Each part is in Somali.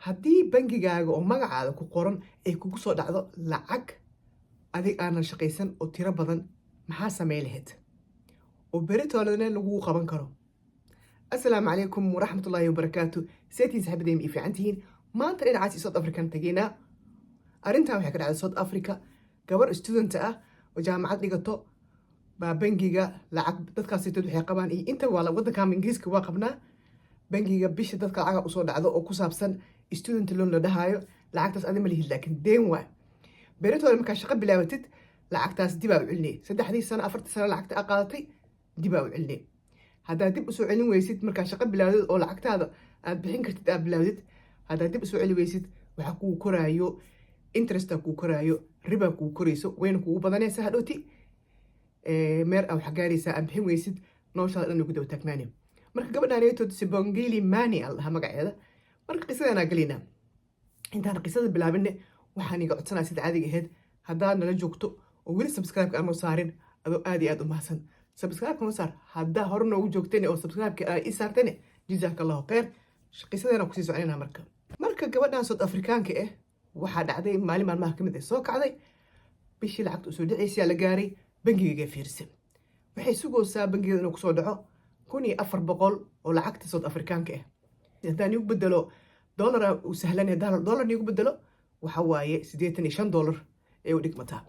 Haddii bangigaaga oo magacaada ku qoran ay kugu soo dhacdo lacag adig aanan shaqaysan oo tiro badan, maxaa samey lahayd oo beritoolana lagugu qaban karo? Asalaamu calaykum waraxmatullaahi wabarakaatu. Seetiin, saxibadeen? Ii fiican tihiin? Maanta dhinacaas South African tageynaa. Arrintan waxay ka dhacday South Africa. Gabar student ah oo jaamacad dhigato baa bangiga lacag. Dadkaasitood waxay qabaan iyo inta waa waddanka Ingiriiska waa qabnaa. Bangiga bisha dadka lacaga usoo dhacdo oo ku saabsan student loan la dhahaayo. Lacagtaas adi ma lihid, laakiin deen waay. Beritooda markaa shaqo bilaabatid, lacagtaas dibaa u celinay. 3dii sano, 4tii sano lacagta a qaadatay dibaa u celinay. Haddaad dib usoo celin weysid markaa shaqo bilaawdid oo lacagtaada aad bixin kartid aad bilaawdid, haddaad dib usoo celi weysid, waxaa kuu koraayo interest-a kuu koraayo, riba kuu korayso, wayna kugu badanaysaa. Hadhowti meer a waxaa gaaraysaa aad bixin weysid, noloshaada dhan ku daba taagnaani. Marka gabadhaan Sibongile Mani al dhahaa magaceeda. Marka qisadanaa gelaynaa. Intaan qisada bilaabine, waxaan iga codsanaya sida caadiga ahayd, haddaad nala joogto oo weli subscribe-ka aan noo saarin, adoo aad iyo aad u mahadsan, subscribe-ka noo saar. Haddaa hore noogu joogtayne oo subscribe-ka aa ii saartayne, jazaaka Allahu khayr. Qisadeena kusii soconayna. Marka gabadhan South Afrikaanka ah waxaa dhacday maalin maalmaha kamid ah soo kacday, bishii lacagta usoo dhacaysaa la gaaray. Bangigayga fiirsay, waxay sugaysaa bangigeeda inuu kusoo dhaco 1400 oo lacagta South Afrikaanka ah. Haddaan igu bedelo dollara uu sahlan yahay, dollar igu bedelo, waxa waaye $85 ee u dhigmataa.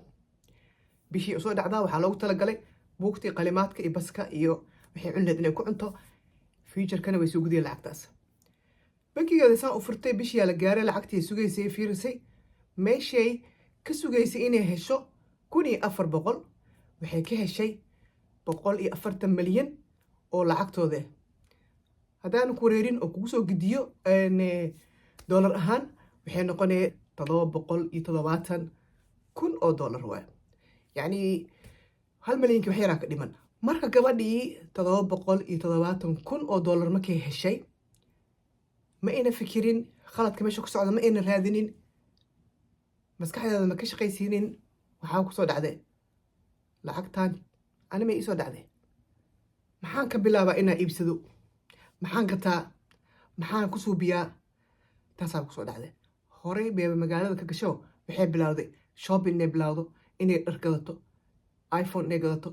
Bishii usoo dhacdaa waxaa loogu talagalay buugtii, qalimaadka iyo baska iyo waxay cunleed inay ku cunto. Future-kana way soo gudiyeen lacagtaas. Bankigeeda saan u furtay, bishiyaa la gaaray, lacagtii sugaysay fiirisay. Meeshay ka sugaysay inay hesho 1400, waxay ka heshay 140 milyan oo lacagtooda ah. Haddaan ku wareerin oo kugu soo gediyo dollar ahaan, waxay noqonaya 770,000 oo dollar waay. Yacni 1 malyankii wax yaraa ka dhiman. Marka gabadhii 770,000 oo dollar markay heshay, ma ayna fikirin khaladka meesha ku socda, ma ayna raadinin, maskaxdeeda ma ka shaqaysiinin. Waxaa kusoo dhacday, "Lacagtan ani may iisoo dhacday, maxaan ka bilaabaa inaa iibsado? Maxaan gataa? Maxaan ku suubiyaa?" Taasaa kusoo dhacday. Horey bayba magaalada ka gasho, waxay bilowday shopping inay bilowdo, inay dhar gadato, iPhone inay gadato,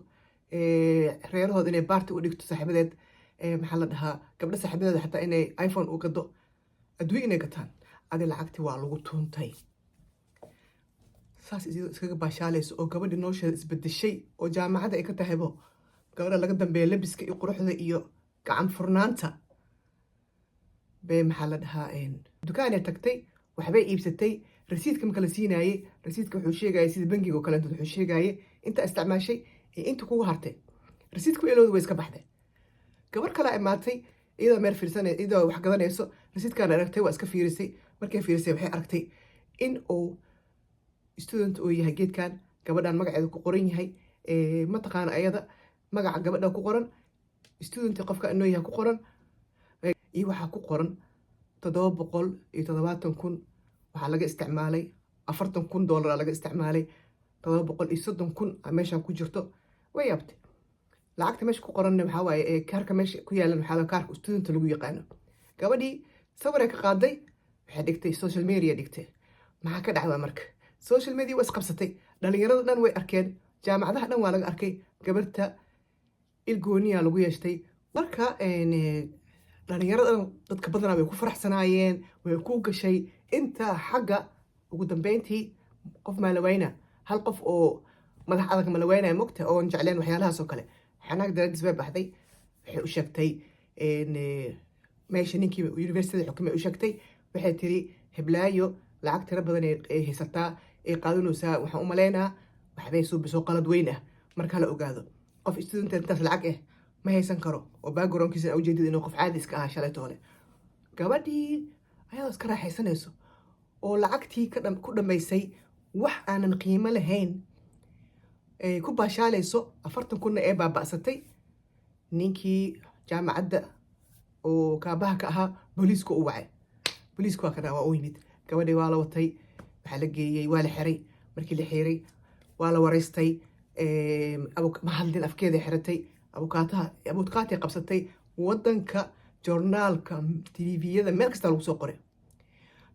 reerahooda inay party u dhigto, saaxiibadeed, maxaa la dhahaa, gabdho saaxiibadeeda xataa inay iPhone u gado, adduun inay gataan. Adi lacagti waa lagu tuuntay. Saas iyadoo iskaga baashaalayso oo gabadhi nolosheeda isbedeshay oo jaamacadda ay ka tahaybo gabadha laga dambeeya labiska iyo quruxda iyo gacan furnaanta bay, maxaa la dhahaa, dukaanay tagtay, waxbay iibsatay. Rasiidka marka la siinaayey, rasiidka wuxuu sheegayay sida bangiga oo kaleeto, wuxuu sheegayay inta isticmaashay iyo inta kugu hartay. Rasiidka ilowda, way iska baxday. Gabar kalaa imaatay iyadoo meel fiirsanay, iyadoo wax gadanayso. Rasiidkaan aragtay, waa iska fiirisay. Markay fiirisay, waxay aragtay in uu student uu yahay geedkan gabadhan magaceeda ku qoran yahay. Mataqaana ayada magaca gabadha ku qoran, student qofka inoo yahay ku qoran, iyo waxaa ku qoran 770,000. Waxaa laga isticmaalay $40,000 laga isticmaalay, 730,000 meeshan ku jirto. Way yaabtay. Lacagta meesha ku qoranna waxaa waaye kaarka meesha ku yaalan, waxaa kaarka student lagu yaqaano. Gabadhii sawiray ka qaaday, waxay dhigtay social media dhigtay. Maxaa ka dhacdaa? Marka social media waa isqabsatay, dhalinyarada dhan way arkeen, jaamacadaha dhan waa laga arkay. Gabarta ilgooniya lagu yeeshtay. Marka dhalinyarada dadka badanaa way ku faraxsanaayeen, way ku gashay inta xagga. Ugu dambeyntii qof maalawayna, hal qof oo madax adag malawaynaya mogta oon jecleen waxyaalahaas oo kale. Xanaag daraadiis bay baxday, waxay u sheegtay meesha ninkii university xukumay u sheegtay. Waxay tiri, "Heblaayo lacag tiro badan ay haysataa, ay qaadanaysaa. Waxaan u malaynaa waxbay suubisoo qalad weyn ah. Marka hala ogaado, qof student intaas lacag ah ma haysan karo oo background-kiisa ujeedada inuu qof caadi iska ahaa shalay toole." Gabadhii ayadoo iska raaxaysanayso oo lacagtii ku dhammaysay wax aanan qiimo lahayn, ay ku baashaalayso, 40 kunna ee baaba'satay, ninkii jaamacadda oo kaabaha ka ahaa booliiska u wacay. Booliiska waa kana, waa u yimid. Gabadhii waa la watay, waxaa la geeyey, waa la xiray. Markii la xiray, waa la wareystay. Ma hadlin, afkeeda xiratay. Abukaataha, abukaatay qabsatay. Wadanka joornaalka, TV-yada, meel kasta lagu soo qoray.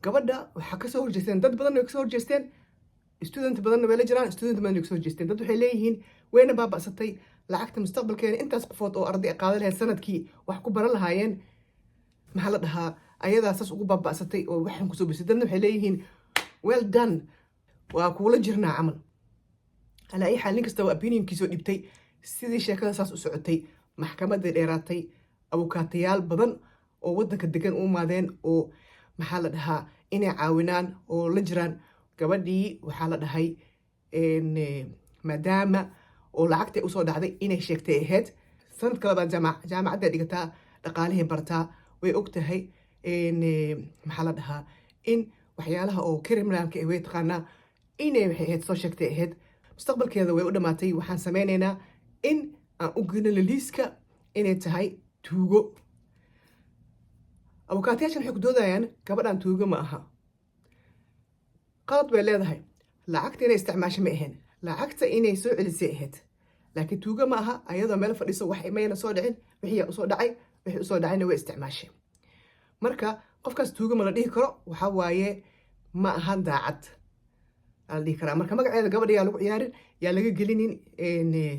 Gabadha waxaa kasoo horjeesteen dad badan, way kasoo horjeesteen. Student badanna way la jiraan, student badan way kasoo horjeesteen. Dad waxay leeyihiin wayna baaba'satay lacagta, mustaqbalkeena intaas qofood oo arday qaadan lahayd sanadkii wax ku baran lahaayeen, maxaa la dhahaa, ayadaa saas ugu baaba'satay oo waxan kusoo bisay. Dadna waxay leeyihiin well done, waa kuula jirnaa camal. Alaa ay xaal, nin kasta waa opinionkiisoo dhibtay. Sidii sheekada saas u socotay, maxkamaday dheeraatay, abukaatayaal badan oo waddanka degan u imaadeen oo, maxaa la dhahaa, inay caawinaan oo la jiraan gabadhii. Waxaa la dhahay maadaama oo lacagtay usoo dhacday inay sheegtay ahayd, sanad kale baa jaamacadday dhigataa, dhaqaalihii bartaa, way og tahay, maxaa la dhahaa, in waxyaalaha oo criminalka way taqaanaa, inay waxay ahayd soo sheegtay ahayd. Mustaqbalkeeda way u dhamaatay. Waxaan sameynaynaa in aan u gelino liiska inay tahay tuugo. Abukaatayaashan waxay ku doodayaan gabadhan tuugo ma aha, qalad bay leedahay, lacagta inay isticmaasho ma ahayn, lacagta inay soo celisay ahayd, laakiin tuugo ma aha. Ayadoo meel fadhiso wax mayna soo dhicin, wixii usoo dhacay, wixii usoo dhacayna way isticmaashay. Marka qofkaas tuugo ma la dhihi karo, waxaa waaye ma ahan daacad aa la dhihi karaa. Marka magaceeda gabadha yaa lagu ciyaarin, yaa laga gelinin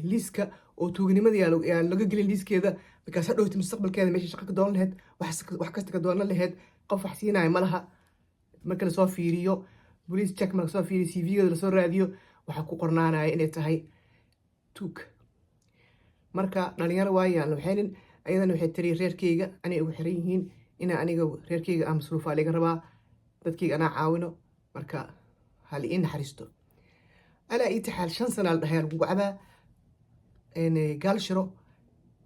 liiska oo tuuganimada yaa laga gelin liiskeeda, because hadhowti mustaqbalkeeda meesha shaqo ka doonan lahayd, wax kasta ka doonan lahayd, qof wax siinaya ma laha. Marka lasoo fiiriyo police check, marka lasoo fiiriyo CV-geeda, lasoo raadiyo, waxaa ku qornaanaya inay tahay tuug. Marka dhalinyaro waaye aan la waxaynin. Ayadana waxay tiri reerkeyga anay ugu xiran yihiin, inaa aniga reerkeyga aan masruufaa laga rabaa, dadkeyga anaa caawino, marka hal ii naxariisto. Alaa ii taxaal, 5 sana la dhahay lagugu cabaa gaalshiro.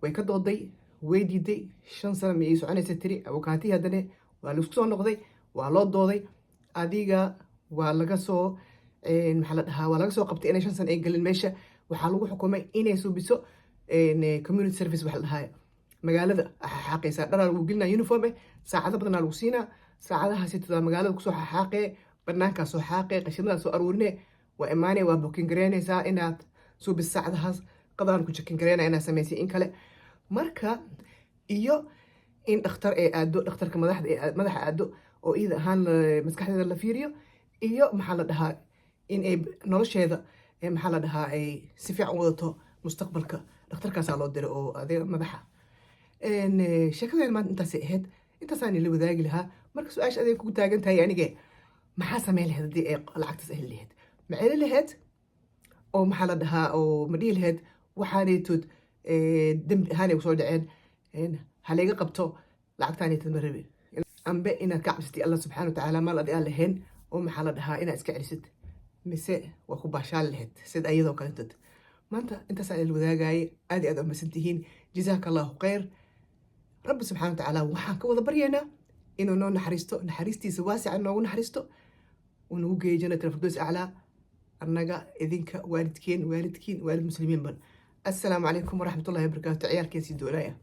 Way ka dooday, way diiday. 5 sana ma ii soconaysa tiri. Abukaatihii haddana waa laisku soo noqday, waa loo dooday. Adiga waa laga soo, maxaa la dhahaa, waa laga soo qabtay inay 5 sana ay gelin meesha. Waxaa lagu xukumay inay suubiso community service. Waxa la dhahaa magaalada xaaqaysaa, dharaa lagu gelinaa uniform saacado badanaa lagu siinaa, saacadahaasi tudaa magaalada kusoo xaaqee, banaankaa soo xaaqee, qashimadaa soo aruurine, waa imaanay, waa booking gareynaysaa inaad suubiso saacadahaas, qadaan ku checking gareynaya inaad samaysay in kale. Marka iyo in dhakhtar ay aado, dhakhtarka madaxda ee madaxa aado oo iyada ahaan maskaxdeeda la fiiriyo, iyo maxaa la dhahaa, in ay nolosheeda, maxaa la dhahaa, ay si fiican u wadato mustaqbalka. Dhakhtarkaasaa loo diray oo adeega madaxa. Sheekadeen maanta intaasay ahayd, intaasaan ila wadaagi lahaa. Marka su-aasha aday kugu taagan tahay anige, maxaa sameyn lahayd haddii ay lacagtaas heli lahayd? Ma celi lahayd oo, maxaa la dhahaa, oo ma dhihi lahayd waxaanaytood dembi ahaanay kusoo dhaceen, halayga qabto lacagtaanaytood, ma rabi, ambe inaad ka cabsatay Allah subxaana watacaala, maal adi aan lahayn oo, maxaa la dhahaa, inaad iska celisid, mise waa ku baashaali lahayd sida iyadoo kalentood? Maanta intaasaan ila wadaagaayay. Aad iyo aad umasan tihiin, jazaaka Allahu khayr. Rabbi subxana watacaala waxaan ka wada baryaynaa inuu noo naxariisto, naxariistiisa waasica noogu naxariisto, uu nagu geeyo jannat alfirdows aclaa, annaga, idinka, waalidkeen, waalidkiin, waalid muslimiin ban. Assalaamu calaykum waraxmatullahi wabarakaatu. Ciyaalkeen sii doonaya.